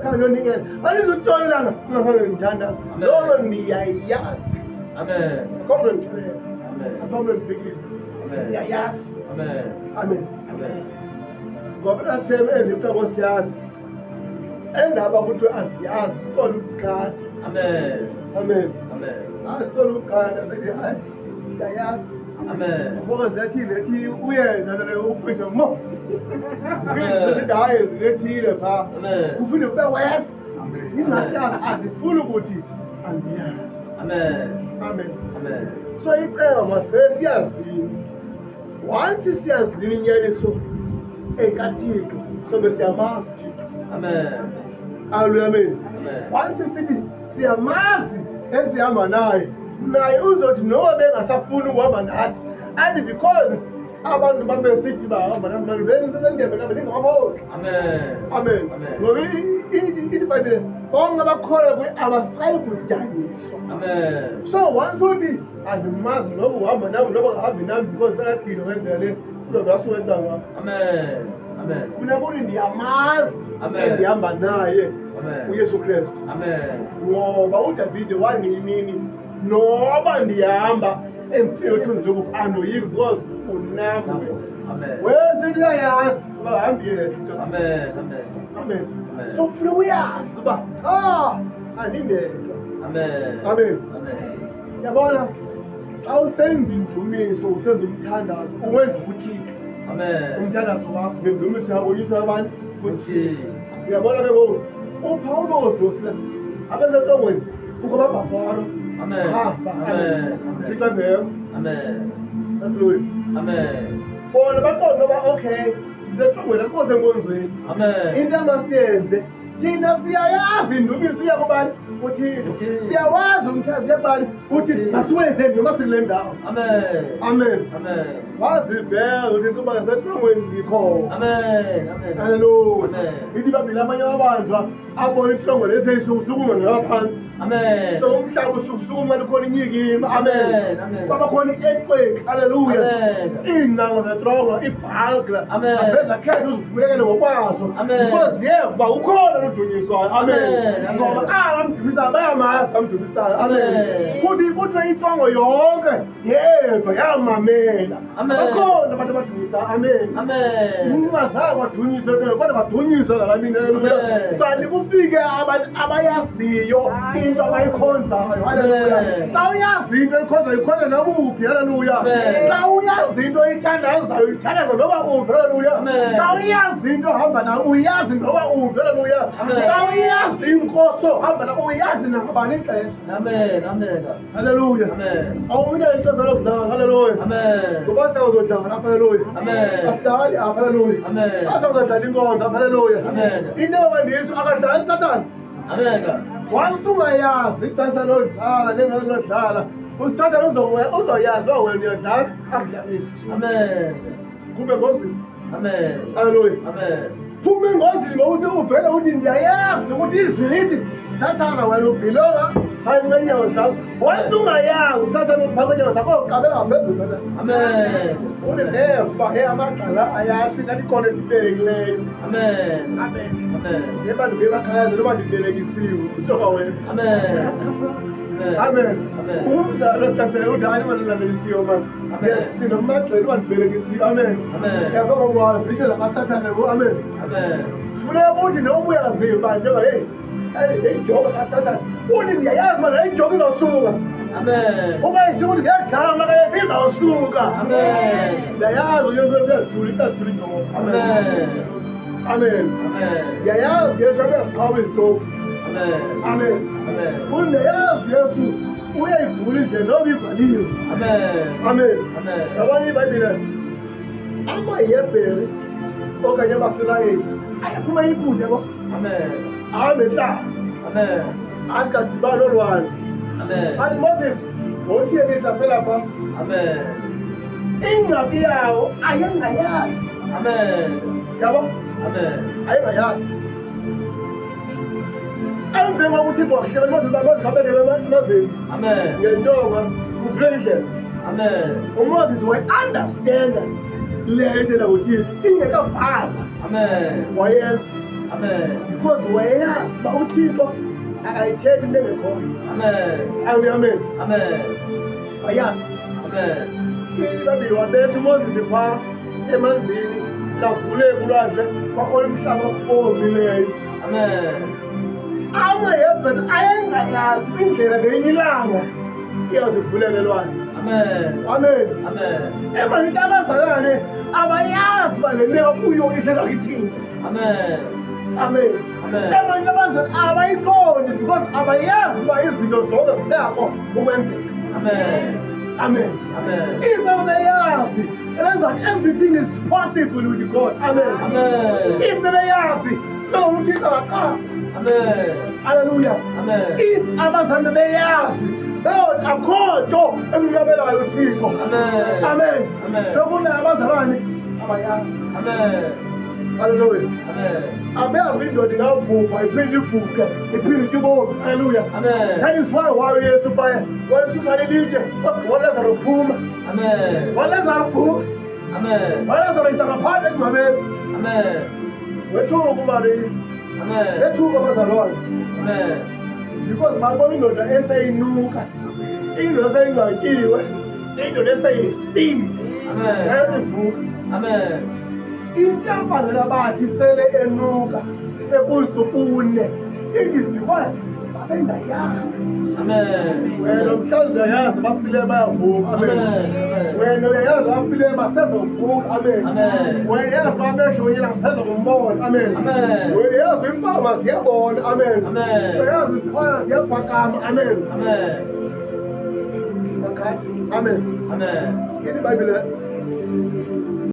Khanyonikela alizutshona ilanga ngaphambi ngithandaza. Loo nto ndiyayazi. Amen. Akho mntu ndixelela. Amen. Akho mntu ndiphikisa. Amen. Ndiyayazi. Amen. Amen. Amen. Ngoba elatheme ezimntu akosiyazi. Endaba kuthiwe aziyazi sicela ukugada. Amen. Amen. Amen. Hayi sicela ukugada sithi hayi ndiyayazi. Amen. Ngoba ziyathile ethi uyenza le uphusha mo. Amen. Zithi hayi zilethile phaa. Amen. Ufune ube wesi. Ingxaki azifuni ukuthi andiyazi. Amen. Amen. Amen. So iceba mavele siyazini. Once siyazini inyaniso ekaThixo sobe siyamazi uThixo. Amen. Hallelujah. Amen. Amen. Once sithi siyamazi esihamba naye, naye uzothi noba bengasafuni ukuhamba nathi, and because abantu babesithi bahamba nathi, manje bengisendebe nabo ndingamaphoxi. Amen. Amen. Amen. Ngoba ithi iBhayibhile bonke abakholwa kuye abasayi kudaniswa. Amen. So once uthi andimazi noba uhamba nami noba ngahambi nami because seladilo ngendlela le uzobe asuwenza ngakho. Amen. Amen. Mina kuthi ndiyamazi Amen. endihamba naye Amen. uYesu Kristu. Amen. Ngoba uDavide wangemini noba ndihamba emfeni yothunzi lokufa andoyiki because unam wena. Amen. Wenza into uyayazi uba hambi yedwa. Amen. Amen. Amen. Amen. So funeka uyazi uba cha andindedwa. Amen. Amen. Amen. Yabona xa usenza indumiso usenza umthandazo uwenza kuThixo. Amen. Umthandazo wakho nendumiso yakho uyisa abantu kuThixo. Uthi. Uyabona ke ngoku uPawulos noSilas abesentongweni kukho amabhafaro. Amen. Ah, Amen. Thixo engekho. Amen. Hallelujah. Amen. Bona baqonde uba okay sisetongweni akukho senkonzweni. Amen. Into emasiyenze thina siyayazi indumiso uya kubani uThixo. UThixo. Siyawazi umthandazo uya kubani uthi UThixo. masiwenze noma sikule ndawo. Amen. Amen. Amen. Waziveza uThixo uba ngisetrongweni ngikhona. Amen. Amen. Haleluya. Amen. Ithi ibabili amanye amabanjwa abona itrongo leseyisukusukuma ngelaphansi. Amen. So umhlaba usukusukuma lukhona inyikima. Amen. Amen. Amen. Kwaba khona i-earthquake. Haleluya. Amen. Iingcango zetrongo, ibhalgra Amen. zaveza khetha uzivulekele ngokwazo. Amen. Because yeva uba ukhona lodunyiswayo. Amen. Amen. Amen. Ngoba aba bamdumisayo bayamazi bamdumisayo. Amen. Amen. Kuthi kuthiwe itrongo yonke yeva yamamela. Amen. Bakhona abantu abadumisayo. Amen. Amen. Ungazange wadunyiswa ke kodwa badunyiswa ngalaa mini haleluya. Amen. Kanti kufike abantu abayaziyo into abayikhonzayo haleluya. Amen. Xa uyazi into oyikhonzayo uyikhonza noba uphi haleluya. Amen. Xa uyazi into oyithandazayo uyithandaza noba uphi haleluya. Amen. Xa uyazi into ohamba nayo uyazi noba uphi haleluya. Amen. Xa uyazi inkosi ohamba nayo uyazi nangabani ixesha. Amen. Amen. Haleluya. Amen. Awunalo ixesha lokudlala haleluya. Amen. Ngoba sawuzodlala apha haleluya. Amen. Asidlali apha haleluya. Amen. Asawuzodlala inkonzo apha haleluya. Amen. Into yobandiso akadlali sathane. Amen. Once ungayazi ixesha lodlala lengane lodlala, usathane uzoyazi uba wena uyadlala akudlalisi. Amen. Kube ngozini. Amen. Haleluya. Amen. Phuma engozini ngokuthi uvele uthi ndiyayazi ukuthi izwi lithi sathana wena ubhilonga phantsi kweenyawo zakho. Once ungayazi usathane uphantsi kweenyawo zakho uqabela ngaphezulu sathane. Amen. Uneleva he amagqala ayasho ingathi ikhona endibelekileyo. Amen. Amen. Amen. Njengoba ndibuye emakhaya noba ndibelekisiwe utsho wena. Amen. Amen. Amen. Umzali oqasele uthi hayi mandilalelisiwe mani. Amen. Ndiyasinda kumagxeni uba ndibelekisiwe. Amen. Amen. Yabo ngokwazi into zakasathane bo. Amen. Amen. Funeka uthi noba uyaziva njengoba hey hey le ijoka kasathane. Uthi ndiyayazi mani le ijoka izawusuka. Amen. Uba isho ukuthi ngiyadlala makayenza izawusuka. Amen. Ndiyayazi uYesu uyazidlula uyazidlula ijoka. Amen. Amen. Amen. Amen. Ndiyayazi Yesu uyaziqhawula izitopu. Amen. Amen. Amen. Undiyazi Yesu uyayivula indlela noba ivaliwe. Amen. Amen. Amen. Yabona iBhayibhile amaHebhere okanye amaSirayeli ayephuma eYiputa yabo Amen. ahambe entlango Amen. asikadibani nolwandle. Amen. Athi Moses ngosiyekisa phela pha Amen. ingxaki yawo ayengayazi. Amen. Yabo Amen. ayengayazi. Emveni kokuthi kwakuhleka Moses Moses kabeke emazini Amen. ngentonga kuvule indlela. Amen. uMoses waye-understanda le nto lakuthixo ingekabhalwa Amen. wayenza. Amen. Because wayeyazi uba uThixo akayithethi into engekhoyo. Amen. Amen, amen. Amen. Wayazi. Amen. Ibabili wabetha uMoses phaa emanzini, lavuleka ulwandle, kwakhona umhlaba owomileyo. Amen. AmaHebhere ayengayazi indlela ngelinye ilanga iyawuzivuleka elwandle. Amen. Amen. Amen. Emanike abazalwane abayazi uba le meko kuyo iseza kuyithinta. Amen. Amen. Amen. Emanike abazalwane abayiqondi because abayazi uba izinto zonke zinako ukwenzeka. Amen. Amen. Amen. If bebeyazi, ebenza everything is possible with God. Amen. Amen. If bebeyazi, no uThixo akaqala. Amen. Hallelujah. Amen. If abazali bebeyazi, beyothi akho nto emnqabelayo uThixo. Amen. Amen. Amen. Lokunayo abazalwane abayazi. Amen. Hallelujah. Amen. Abeyazi indoda ingabhubha iphinde ivuke iphinde itye ubomi. Hallelujah. Amen. That is why uYesu phaya wayesusa lelitye waLazaro phuma. Amen. WaLazaro phuma. Amen. WaLazaro isa ngaphandle engcwabeni. Amen. Wethuka uMariya. Amen. Wethuka abazalwane. Amen. Because babona indoda eseyinuka, indoda eseyingcwatyiwe, indoda eseyifile. Amen. Yathi vuka. Amen. Into abazalwane bathi sele enuka sekuntsuku ne, it is because babengayazi. Amen. Wena mhlawumbi uyayazi abafileyo bayavuka. Amen. Amen. Wena uyayazi abafileyo basezovuka. Amen. Amen. Wena uyazi uba amehlo wena basezokumbona. Amen. Amen. Wena uyazi iimpama ziyabona. Amen. Amen. Uyazi iziqhwala ziyaphakama. Amen. Amen. Makhathi. Amen. Amen. Ithi iBhayibhile